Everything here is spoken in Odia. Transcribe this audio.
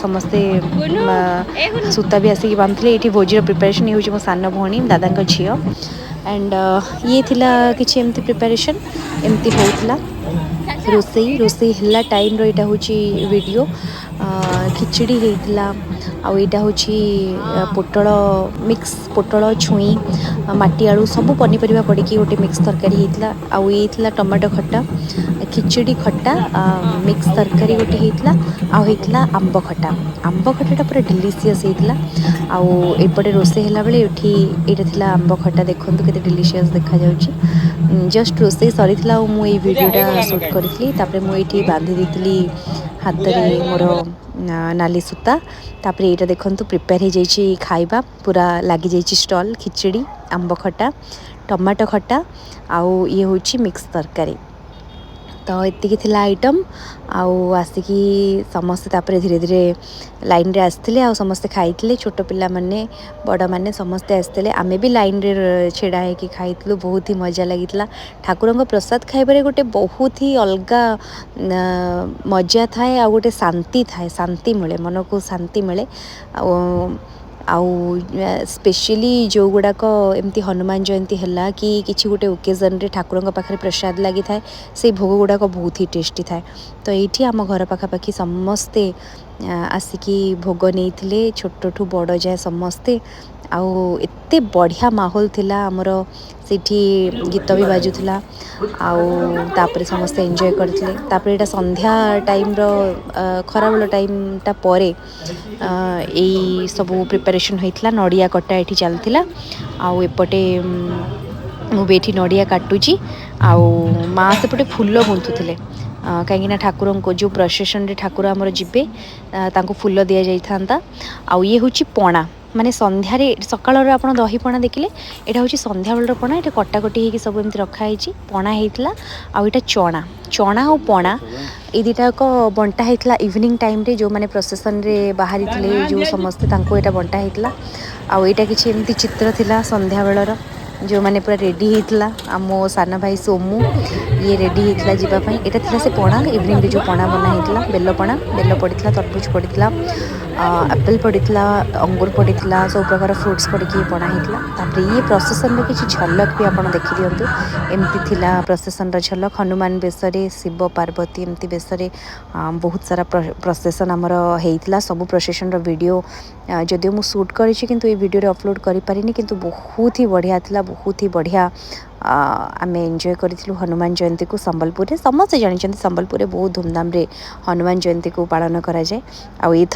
ସମସ୍ତେ ସୂତା ବି ଆସିକି ବାନ୍ଧିଥିଲେ। ଏଇଠି ଭୋଜିର ପ୍ରିପାରେସନ୍ ହେଉଛି। ମୋ ସାନ ଭଉଣୀ, ଦାଦାଙ୍କ ଝିଅ। ଆଣ୍ଡ ଇଏ ଥିଲା କିଛି ଏମିତି ପ୍ରିପାରେସନ୍, ଏମିତି ହେଉଥିଲା ରୋଷେଇ। ରୋଷେଇ ହେଲା ଟାଇମ୍ର ଏଇଟା ହେଉଛି ଭିଡ଼ିଓ। ଖିଚୁଡ଼ି ହେଇଥିଲା ଆଉ ଏଇଟା ହେଉଛି ପୋଟଳ ମିକ୍ସ, ପୋଟଳ, ଛୁଇଁ, ମାଟି ଆଳୁ, ସବୁ ପନିପରିବା ପଡ଼ିକି ଗୋଟେ ମିକ୍ସ ତରକାରୀ ହେଇଥିଲା। ଆଉ ଇଏ ଥିଲା ଟମାଟୋ ଖଟା, ଖିଚୁଡ଼ି, ଖଟା, ମିକ୍ସ ତରକାରୀ ଗୋଟେ ହେଇଥିଲା। ଆଉ ହେଇଥିଲା ଆମ୍ବ ଖଟା। ଆମ୍ବ ଖଟାଟା ପୁରା ଡେଲିସିୟସ୍ ହେଇଥିଲା। ଆଉ ଏପଟେ ରୋଷେଇ ହେଲାବେଳେ ଏଠି ଏଇଟା ଥିଲା ଆମ୍ବ ଖଟା। ଦେଖନ୍ତୁ କେତେ ଡେଲିସିୟସ୍ ଦେଖାଯାଉଛି। ଜଷ୍ଟ ରୋଷେଇ ସରିଥିଲା ଆଉ ମୁଁ ଏଇ ଭିଡ଼ିଓଟା ସୁଟ୍ କରିଥିଲି। ତାପରେ ମୁଁ ଏଇଠି ବାନ୍ଧି ଦେଇଥିଲି ହାତରେ ମୋର ନାଲି ସୂତା। ତାପରେ ଏଇଟା ଦେଖନ୍ତୁ, ପ୍ରିପେୟାର ହେଇଯାଇଛି ଖାଇବା, ପୁରା ଲାଗିଯାଇଛି ଷ୍ଟଲ୍। ଖିଚୁଡ଼ି, ଆମ୍ବ ଖଟା, ଟମାଟୋ ଖଟା ଆଉ ଇଏ ହେଉଛି ମିକ୍ସ ତରକାରୀ। ତ ଏତିକି ଥିଲା ଆଇଟମ୍। ଆଉ ଆସିକି ସମସ୍ତେ ତାପରେ ଧୀରେ ଧୀରେ ଲାଇନ୍ରେ ଆସିଥିଲେ ଆଉ ସମସ୍ତେ ଖାଇଥିଲେ। ଛୋଟ ପିଲାମାନେ, ବଡ଼ମାନେ ସମସ୍ତେ ଆସିଥିଲେ। ଆମେ ବି ଲାଇନ୍ରେ ଛିଡ଼ା ହେଇକି ଖାଇଥିଲୁ। ବହୁତ ହି ମଜା ଲାଗିଥିଲା। ଠାକୁରଙ୍କ ପ୍ରସାଦ ଖାଇବାରେ ଗୋଟେ ବହୁତ ହି ଅଲଗା ମଜା ଥାଏ ଆଉ ଗୋଟେ ଶାନ୍ତି ଥାଏ, ଶାନ୍ତି ମିଳେ, ମନକୁ ଶାନ୍ତି ମିଳେ। ଆଉ ସ୍ପେଶିଆଲି ଯେଉଁଗୁଡ଼ାକ ଏମିତି ହନୁମାନ ଜୟନ୍ତୀ ହେଲା କି କିଛି ଗୋଟେ ଓକେଜନ୍ରେ ଠାକୁରଙ୍କ ପାଖରେ ପ୍ରସାଦ ଲାଗିଥାଏ, ସେଇ ଭୋଗ ଗୁଡ଼ାକ ବହୁତ ହି ଟେଷ୍ଟି ଥାଏ। ତ ଏଇଠି ଆମ ଘର ପାଖାପାଖି ସମସ୍ତେ ଆସିକି ଭୋଗ ନେଇଥିଲେ, ଛୋଟଠୁ ବଡ଼ ଯାଏ ସମସ୍ତେ। ଆଉ ଏତେ ବଢ଼ିଆ ମାହୋଲ ଥିଲା ଆମର ସେଇଠି, ଗୀତ ବି ବାଜୁଥିଲା ଆଉ ତାପରେ ସମସ୍ତେ ଏନ୍ଜୟ କରିଥିଲେ। ତାପରେ ଏଇଟା ସନ୍ଧ୍ୟା ଟାଇମ୍ର, ଖରାବେଳ ଟାଇମ୍ଟା ପରେ ଏଇ ସବୁ ପ୍ରିପାରେସନ୍ ହେଇଥିଲା। ନଡ଼ିଆ କଟା ଏଠି ଚାଲିଥିଲା ଆଉ ଏପଟେ ମୁଁ ବି ଏଠି ନଡ଼ିଆ କାଟୁଛି ଆଉ ମା ସେପଟେ ଫୁଲ ଗୁନ୍ଥୁଥିଲେ, କାହିଁକିନା ଠାକୁରଙ୍କୁ ଯେଉଁ ପ୍ରସେସନରେ ଠାକୁର ଆମର ଯିବେ, ତାଙ୍କୁ ଫୁଲ ଦିଆଯାଇଥାନ୍ତା। ଆଉ ଇଏ ହେଉଛି ପଣା। ମାନେ ସନ୍ଧ୍ୟାରେ, ସକାଳର ଆପଣ ଦହି ପଣା ଦେଖିଲେ, ଏଇଟା ହେଉଛି ସନ୍ଧ୍ୟାବେଳର ପଣା। ଏଇଟା କଟାକଟି ହେଇକି ସବୁ ଏମିତି ରଖା ହେଇଛି। ପଣା ହେଇଥିଲା ଆଉ ଏଇଟା ଚଣା। ଚଣା ଆଉ ପଣା ଏଇ ଦୁଇଟାକ ବଣ୍ଟା ହେଇଥିଲା ଇଭିନିଂ ଟାଇମ୍ରେ। ଯେଉଁମାନେ ପ୍ରସେସନରେ ବାହାରିଥିଲେ ଯେଉଁ ସମସ୍ତେ, ତାଙ୍କୁ ଏଇଟା ବଣ୍ଟା ହେଇଥିଲା। ଆଉ ଏଇଟା କିଛି ଏମିତି ଚିତ୍ର ଥିଲା ସନ୍ଧ୍ୟାବେଳର, ଯେଉଁମାନେ ପୁରା ରେଡ଼ି ହେଇଥିଲା। ଆଉ ମୋ ସାନ ଭାଇ ସୋମୁ, ଇଏ ରେଡ଼ି ହେଇଥିଲା ଯିବା ପାଇଁ। ଏଇଟା ଥିଲା ସେ ପଣା, ଇଭିନିଂରେ ଯେଉଁ ପଣା ବନା ହେଇଥିଲା, ବେଲ ପଣା। ବେଲ ପଡ଼ିଥିଲା, ତରଭୁଜ ପଡ଼ିଥିଲା, ଆପେଲ୍ ପଡ଼ିଥିଲା, ଅଙ୍ଗୁର ପଡ଼ିଥିଲା, ସବୁ ପ୍ରକାର ଫ୍ରୁଟ୍ସ ପଡ଼ିକି ପଣା ହେଇଥିଲା। ତାପରେ ଇଏ ପ୍ରସେସନର କିଛି ଝଲକ ବି ଆପଣ ଦେଖିଦିଅନ୍ତୁ। ଏମିତି ଥିଲା ପ୍ରସେସନର ଝଲକ। ହନୁମାନ ବେଶରେ, ଶିବ ପାର୍ବତୀ ଏମିତି ବେଶରେ ବହୁତ ସାରା ପ୍ରସେସନ୍ ଆମର ହେଇଥିଲା। ସବୁ ପ୍ରସେସନର ଭିଡ଼ିଓ ଯଦିଓ ମୁଁ ସୁଟ୍ କରିଛି, କିନ୍ତୁ ଏଇ ଭିଡ଼ିଓରେ ଅପଲୋଡ଼ କରିପାରିନି। କିନ୍ତୁ ବହୁତ ହି ବଢ଼ିଆ ଥିଲା, ବହୁତ ହି ବଢ଼ିଆ ଆମେ ଏନ୍ଜୟ କରିଥିଲୁ ହନୁମାନ ଜୟନ୍ତୀକୁ ସମ୍ବଲପୁରରେ। ସମସ୍ତେ ଜାଣିଛନ୍ତି, ସମ୍ବଲପୁରରେ ବହୁତ ଧୁମଧାମରେ ହନୁମାନ ଜୟନ୍ତୀକୁ ପାଳନ କରାଯାଏ। ଆଉ ଏଇ